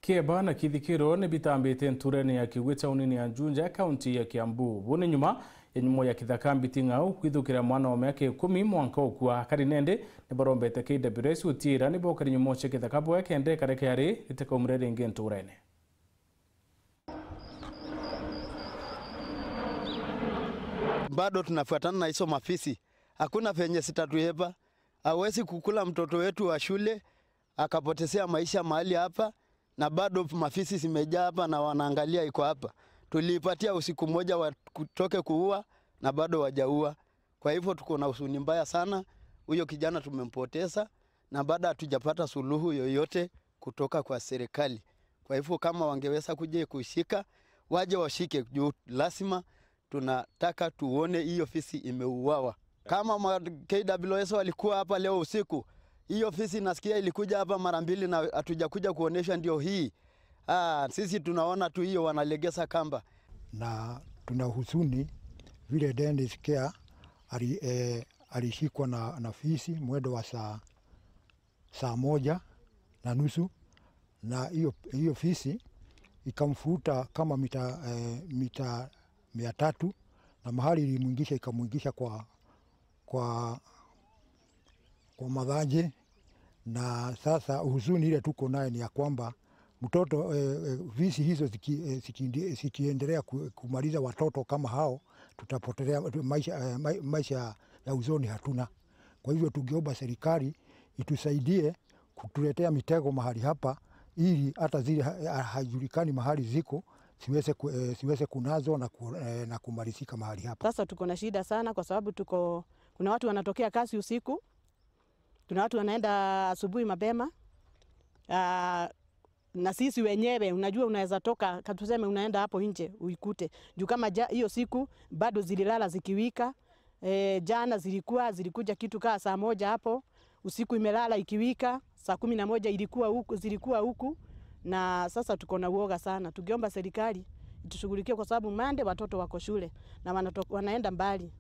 Kieba na kithikiro ni bitambite nturene ya Kigwe tauni ya Njunja kaunti ya Kiambu. Bune nyuma ya nyumo ya kithaka mbiting'au kwithukira mwana wa miaka 10 mwanka ukua karinende ni barombete KWS utira ni bokari nyumo che kithaka bwe kende kareke ari itekaumre ringi nturene. Bado tunafuatana na hizo mafisi. Hakuna venye sitatuhepa. Hawezi kukula mtoto wetu wa shule akapotezea maisha mahali hapa, na bado mafisi zimejaa hapa na wanaangalia iko hapa. Tulipatia usiku mmoja watoke kuua na bado wajaua. Kwa hivyo tuko na huzuni mbaya sana. Huyo kijana tumempoteza na bado hatujapata suluhu yoyote kutoka kwa serikali. Kwa hivyo kama wangeweza kuja kushika, waje washike juu lazima tunataka tuone hiyo fisi imeuawa. Kama KWS walikuwa hapa leo usiku, hiyo fisi nasikia ilikuja hapa mara mbili na hatujakuja kuonesha ndio hii. Sisi tunaona tu hiyo wanalegeza kamba. Na tuna huzuni vile Dennis Kea alishikwa na fisi mwendo wa saa 1:30, na hiyo fisi ikamfuta kama mita 300, na mahali ilimuingisha ikamuingisha kwa madhaje. Na sasa huzuni ile tuko naye ni ya kwamba mtoto visi hizo zikiendelea kumaliza watoto kama hao, tutapotelea maisha ya uzoni hatuna. Kwa hivyo tungeomba serikali itusaidie kutuletea mitego mahali hapa, ili hata zile haijulikani mahali ziko siweze kunazo na kumalizika mahali hapa. Sasa tuko na shida sana kwa sababu kuna watu wanatokea kazi usiku, tuna watu wanaenda asubuhi mapema. Na sisi wenyewe unajua unaweza toka tuseme unaenda hapo nje uikute. Juu kama hiyo siku bado zililala zikiwika. Jana zilikuja kitu kaa saa 1 hapo, usiku imelala ikiwika, saa 11 ilikuwa huku, zilikuwa huku. Na sasa tuko na uoga sana. Tukiomba serikali itushughulikie kwa sababu mande watoto wako shule na wanaenda mbali.